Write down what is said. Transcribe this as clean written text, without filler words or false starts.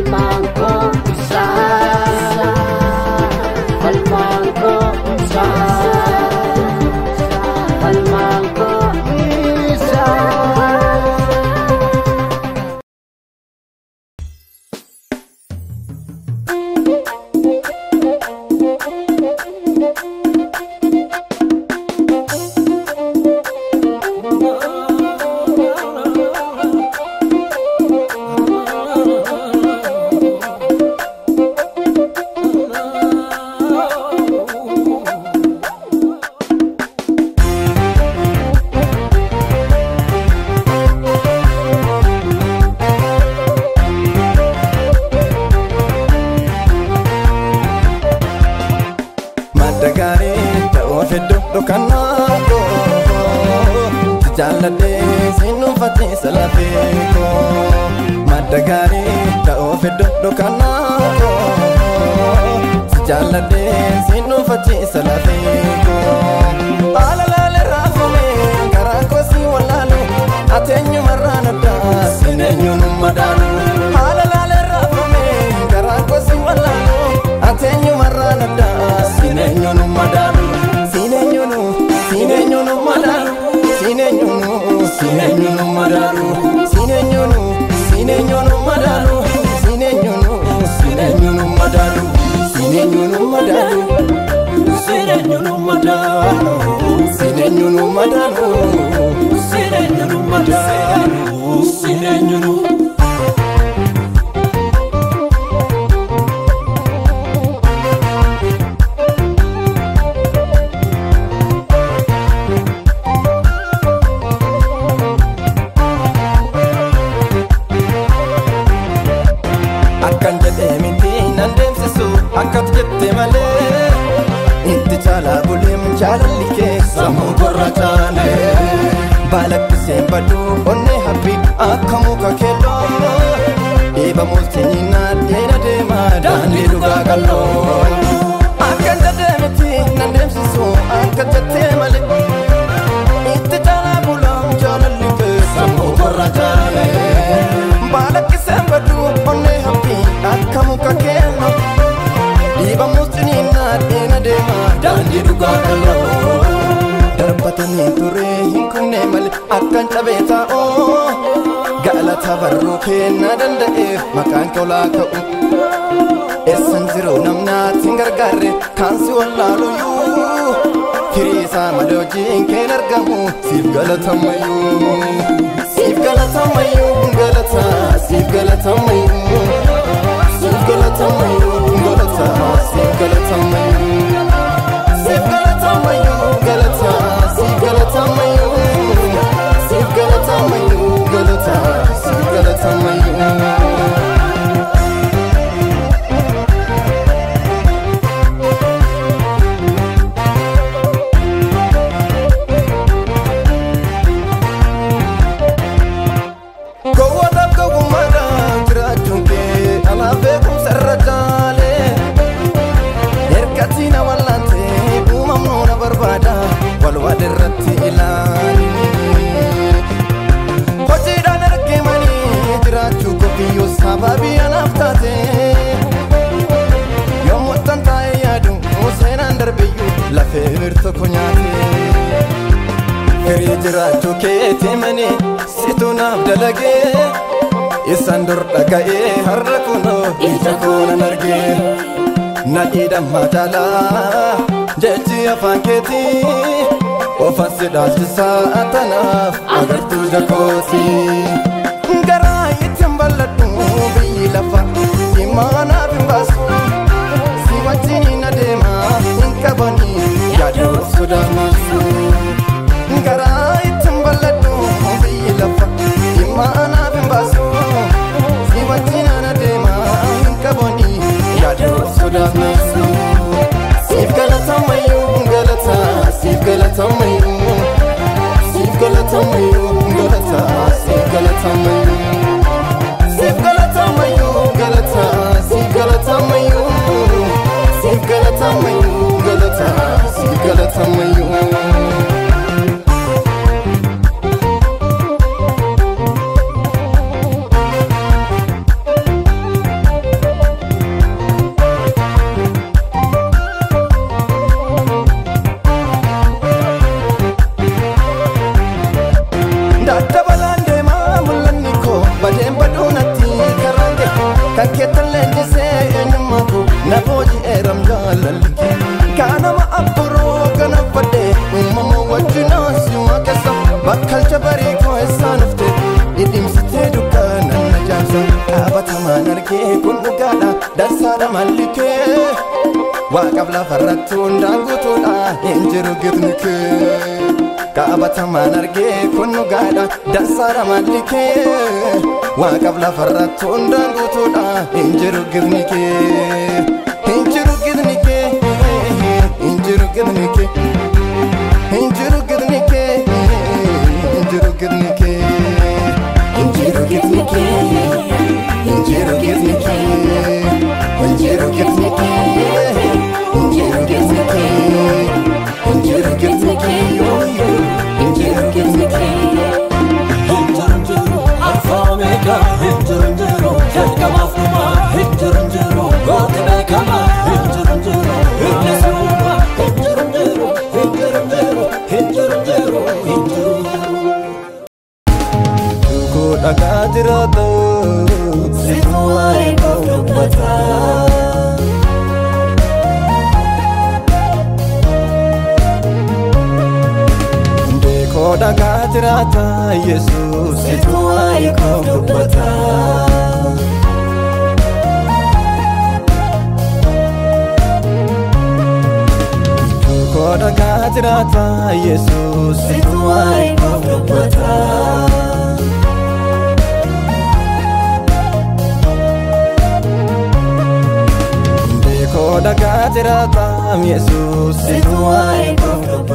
Falmaan koo isaa, falmaan koo isaa, falmaan koo isaa. Madda gaarii ta'uuf iddoo dhokannaa koo, jaalladhee siin dhuunfattee salafee koo. Madda gaarii ta'uuf iddoo dhokannaa koo, jaalladhee siin dhuunfattee salafee koo. Haala laalee raafame karaa koo si wallaalu, ati eenyumarraan addaa siin eenyuun madaalu. Haala laalee raafame karaa koo si wallaalu, ati eenyumarraan addaa siin eenyuun madaalu. Siin eenyuun, siin eenyuun madaalu. Siin eenyuun, siin eenyuun madaalu. Siin eenyuun, siin eenyuun madaalu. Siin eenyuun, siin eenyuun madaalu. Siin eenyuun madaalu. Siin eenyuun madaalu. Siin eenyuun madaalu. Siin eenyuun madaalu. Siin eenyuun. Akkan jedhee miti nan deemsisu akkatu jette malee, itti caalaa buleem jaalalli kee sammuu korra caalee. Baalakkiseen baduu onnee haphii akka muka keelloo, dhiibamuus ciniinnaa dheena deema daandii dhugaa qalloo. Akkan jedhee miti nan deemsisu akka jette malee, itti caalaa buleem jaalalli kee sammuu korra caalee. Baalakkiseen baduu onnee haphii akka muka keelloo, dhiibamuus ciniinnaa dheena deema daandii dhugaa qalloo. Darbatanii ture hin kunne malee akkan cabee taa'oo, galata barruu kennaa danda'eef maqaan kee olaa ka'u. Eessan jiru namnaatti hin gargaarre kaan si wallaaluyyuu, firii isaa malee hojiin keen argamu siif galatamayyuu. Siif galatamayyuu galata, siif galatamayyuu. Siif galatamayyuu galata, siif galatamayyuu. Siif galatamayyuu galata, siif galatamayyuu. Siif galatamayyuu galata, siif galatamayyuu. Gowwaadhaaf gowwummaadhaan jiraachuun kee anaaf beekumsa irra caalee. Ergatii na wallaantee uumamuu na barbaada wal wal irratti ilaali. Hojiidhaan argamanii jiraachuu kofiyyuu sababii anaaf taate. Yommuu tan taa'ee yaadu seenaan darbiyyuu lafee birtuu nyaate. Firii jiraachuu keetii manii situ naaf dalagee, isaan dur dhaga'ee har'a kunoo ija koo nan argee. Nadhii dammaa caalaa jechi afaan keetii, ofan si dhaalchisaa tanaaf agartuu jakootii. Garaa ittiin bal'adhu biyyi lafa dhimma naaf hin baasu, si wajjin adeema hin qabanii yaaduu sodaamaasu. Garaa ittiin bal'adhu biyyi lafa dhimma naaf hin baasu, si wajjin adeema hin qabanii yaaduu sodaamaasu. Siif galatamayyuu galata, siif galatamayyuu. Siif galatamayyuu galata, siif galatamayyuu. Siif galatamayyuu galata, siif galatamayyuu. Siif galatamayyuu galata, siif galatamayyuu. Kan keettan leenjisee eenyummaa koo na booji'eeram jaalalli kee. Kanama abboroo kana fadhee uumama wajjinaa si waaqessa. Bakkalcha barii koo eessaan dhufte dhidhimsitee dukkaana na jaamsa. Dhaabatamaan argee kun dhugaadha dansaadha malli kee. Waaqaaf lafarratti hundaan guutuudha hin jiru gitni kee. Qaabatamaan argee kun dhugaadha dansaadha malli kee. Waaqaaf lafarratti hundaan guutuudha hin jiru gitni kee. Hin jiru gitni kee. Hin jiru gitni kee. Hin jiru gitni kee. Hin jiru gitni kee. Hin jiru gitni kee. Hin jiru gitni kee. Hin jiru gitni kee. Hin jiru gitni kee. Hin jiru gitni kee. Hin jiru gitni kee. Hin jiru hin jiru Alfa Omega. Hin jiru hin jiru jalqabaaf dhuma. Hin jiru hin jiru gooti beekama. Hin jiru hin jiru inni si uuma. Hin jiru hin jiru hin jiru hin jiru hin jiru hin jiru hin jiru hin jiru. Koo dhagaa jiraata. Situ waa'ee koo dubbata. Hundee koo dhagaa jiraata Yesuus. Situ waa'ee koo dubbata. Koo dhagaa jiraata Yesuus. Situ waa'ee koo dubbata. Hundee koo dhagaa jiraata Yesuus. Situ waa'ee koo dubbata.